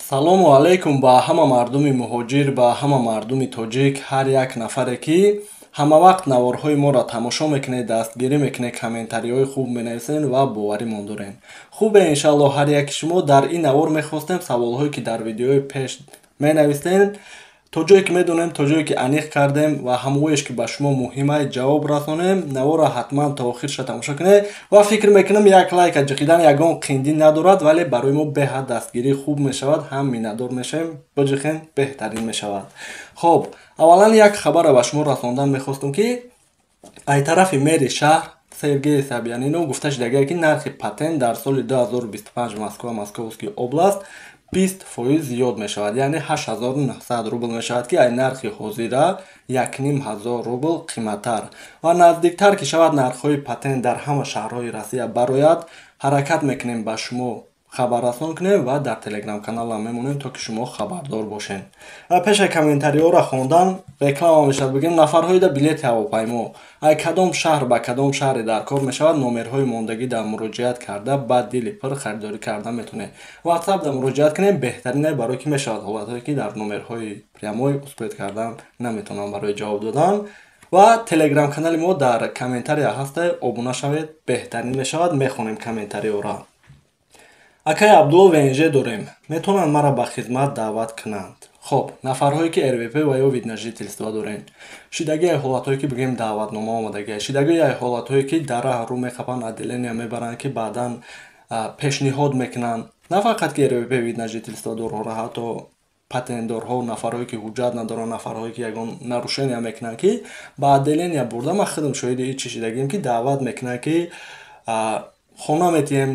Салому алайкум ба ҳама мардуми муҳоҷир, ба ҳама мардуми тоҷик, ҳар як нафаре, ки ҳамавақт наворҳои моро тамошо мекунед, дастгирӣ мекунед, комментариҳои хуб менависед ва боваримон дорем. Хубе, иншаллоҳ, ҳар яки шумо. Дар ин навор мехостем саволҳое, ки дар видеои пеш менависед, то ҷое ки медонем, то ҷое ки аниқ кардем ва ҳамоеш ки ба шумо муҳимай, ҷавоб расонем. Наворро ҳатман то охирша тамошо кунед ва фикр мекунам, як лайка ҷиқидан ягон қиндӣ надорад, вале барои мо беҳад дастгирӣ хуб мешавад, ҳам миннатдор мешавем. Биҷиқен, беҳтарин мешавад. Хоб, аввалан як хабарро ба шумо расондан мехостум, ки ай тарафи мери шаҳр Сергей Собянинов гуфта шудагие, ки нархи патент дар соли 2025 Москва, Московский область 20% зиёд мешавад, яъне 8900 рубл мешавад, ки ай нархи ҳозира 1500 рубл қиматтар. Ва наздиктар ки шавад, нархҳои патент дар ҳама шаҳрҳои Россия барояд, ҳаракат мекунем ба шумо хабаррасон кунем ва дар телеграм-каналам мемонем, то ки шумо хабардор бошед. Ва пешаи комментариҳоро хондан реклама мешавад. Бигем, нафарҳоида билети ҳавопаймо ай кадом шаҳр ба кадом шаҳре дар кор мешавад, номерҳои мондагӣ дар муроҷиат карда, ба дили пир харидорӣ карда метавонед. Ватсап дар муроҷиат кунем беҳтарине, барое ки мешавад ҳолатҳое, ки дар номерҳои прямой успеть кардан наметавонам барои ҷавоб додан. Ва телеграм-канали мо дар комментария ҳаста, обуна шавед, беҳтарин мешавад. Мехонем комментариҳоро. Акай Абдулло, ВНЖ дорем, метавонанд маро ба хизмат даъват кунанд? Хоб, нафарҳое ки РВП ва ё вид на жительство дорем, шидагии ҳолатҳое ки, бигӯем, даъватнома омадагия, шидагии ҳолатҳое ки дар раҳ рӯ мехапанд, отделения мебаранд, ки баъдан пешниҳод мекунанд, на фақат ки РВП, вид на жительство дорҳоро, ҳатто патентдорҳо, нафарҳое ки ҳуҷҷат надоранд, нафарҳое ки ягон нарушения мекунанд, ки ба отделения бурда. Ман худам шоҳиди ин чӣ шидагием, ки даъват мекунанд, ки хона метиҳем,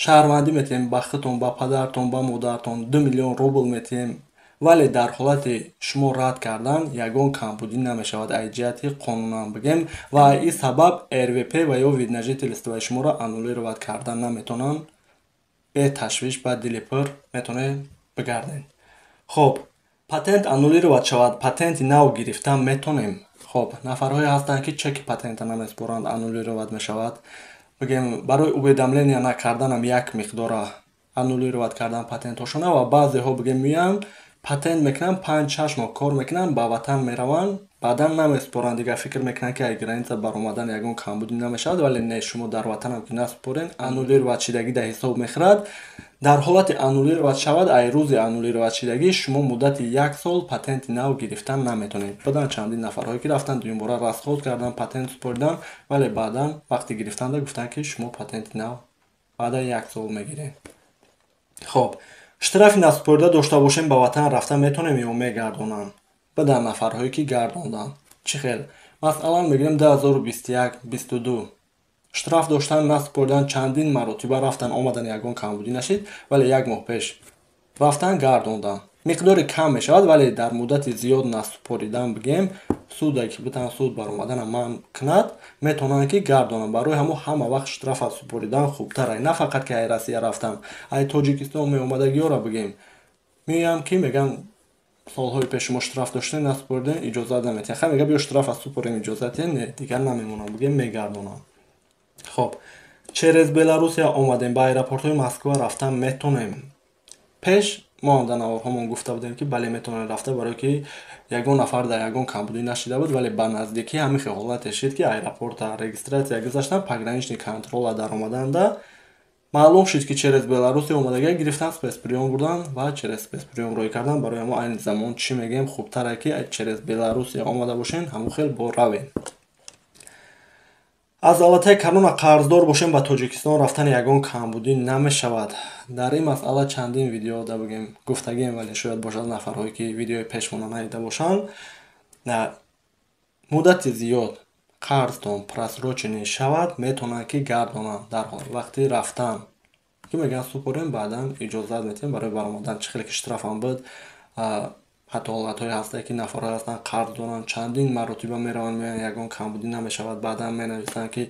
шаҳрвандӣ метиҳем ба худтон, ба падартон, ба модартон, 2 миллион рубл метиҳем. Вале дар ҳолати шумо рад кардан ягон камбудӣ намешавад аз ҷиҳати қонунан, бигем. Ва ин сабаб РВП ва ё вид на жительствои шуморо аннулировать кардан наметавонанд. Беташвиш, ба дили пур метавонед бигардед. Хоб, патент аннулировать шавад, патенти нав гирифтан метонем? Хоб, нафарҳое ҳастанд, ки чеки патента намеспоранд, аннулировать мешавад. Бигем, барои уведомления накарданам як миқдора аннулировать кардан патентҳошона. Ва баъзеҳо, бигем, меоянд, патент мекунанд, 5-6 моҳ кор мекунанд, ба ватан мераванд, баъдан намеспоранд. Дигар фикр мекунанд, ки ай граница баромадан ягон камбудӣ намешавад, вале не, шумо дар ватанам ки наспорен, аннулировать шидагӣ дар ҳисоб мехӯрад. Дар ҳолати аннулировать шавад, ай рӯзи аннулировать шидагӣ шумо муддати як сол патенти нав гирифтан наметавонед. Баъдан чандин нафарҳое ки рафтан, дуюмбора расход кардан, патент супоридан, вале баъдан вақти гирифтанда гуфтанд, ки шумо патенти нав баъда як сол мегиред. Хоб, штрафи насупорида дошта бошем, ба ватан рафта метавонем ё мегардонанд? Баъдан нафарҳое ки гардонданд, чӣ хел? Масалан, мегирем, 2021, 22 штраф доштан, насупоридан, чандин маротиба рафтан омадан, ягон камбудӣ нашид, вале як моҳ пеш рафтан, гардондан. Миқдори кам мешавад, вале дар муддати зиёд насупоридан, бигем, суда ки битан, суд баромаданам манъ кунад, метавонанд ки гардонанд. Барои ҳамо ҳама вақт штрафа супоридан хубтар. На фақат ки ай Россия рафтан, ай Тоҷикистон меомадагиёро, бигем, меоям, ки мегӯянд, солҳои пеш шумо штраф доштед, насупоридем, иҷозат наметиҳанд. Хай, мега, биё, штрафа супорем, иҷозат диҳем. Не, дигар намемонам, бигем, мегардонам. Хоб, через Беларусия омадем, ба аэропортҳои Москва рафтан метонем? Пеш мо ҳам дар наворҳомон гуфта будем, ки бале, метавонед рафта, барое ки ягон нафар дар ягон камбудӣ нашида буд. Вале ба наздикӣ ҳамин хел ҳолате шид, ки аэропорта регистрация гузаштан, пограничный контрола даромаданда маълум шуд, ки через Беларусия омадагия, гирифтан, спецприём бурдан ва через спецприём рӯй кардан. Барои мо айни замон чӣ мегӯем? Хубтаре ки через Беларусия омада бошен, ҳамон хел бо равем. Аз давлатҳои корона қарздор бошем, ба Тоҷикистон рафтани ягон камбудӣ намешавад? Дар ин масъала чандин видео да, бигем, гуфтагием, вале шояд бошад нафарҳое ки видеои пешмона надида бошанд. Муддати зиёд қарзтон просроченный шавад, метавонанд ки гардонанд. Дар вақти рафтан ки мегӯянд, супорем, баъдан иҷозат метиҳем барои баромадан. Чӣ хеле ки штрафам буд, ҳатто ҳолатҳое ҳастанд, ки нафарҳое ҳастанд, қарз доранд, чандин маротиба мераванд, меоянд, ягон камбудӣ намешавад. Баъдан менависанд, ки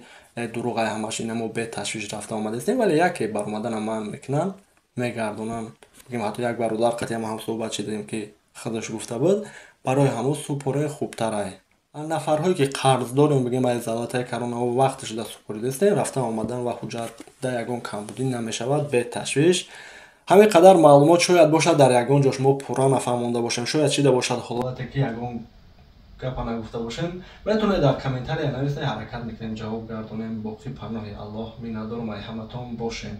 дурӯғай ҳамаш, ина мо беташвиш рафта омадастем, вале яке баромадана манъ мекунанд, мегардонанд. Бигем, ҳатто як бародар қатъиам ҳам суҳбат шидем, ки худаш гуфта буд. Барои ҳамун супоре хубтарай. Нафарҳое ки қарздорем, бигем, аз давлатҳои корона вақташ да супоридастем, рафта омадан ва ҳуҷҷат да ягон камбудӣ намешавад, беташвиш. Ҳамин қадар маълумот шояд бошад, дар ягон ҷош мо пурра нафаҳмонда бошем, шояд шида бошад ҳолате, ки ягон гапа нагуфта бошем, метавонед дар комментария нависед, ҳаракат мекунем, ҷавоб гардонем. Боқӣ паноҳи Аллоҳ, миннатдорум ай ҳаматон бошем.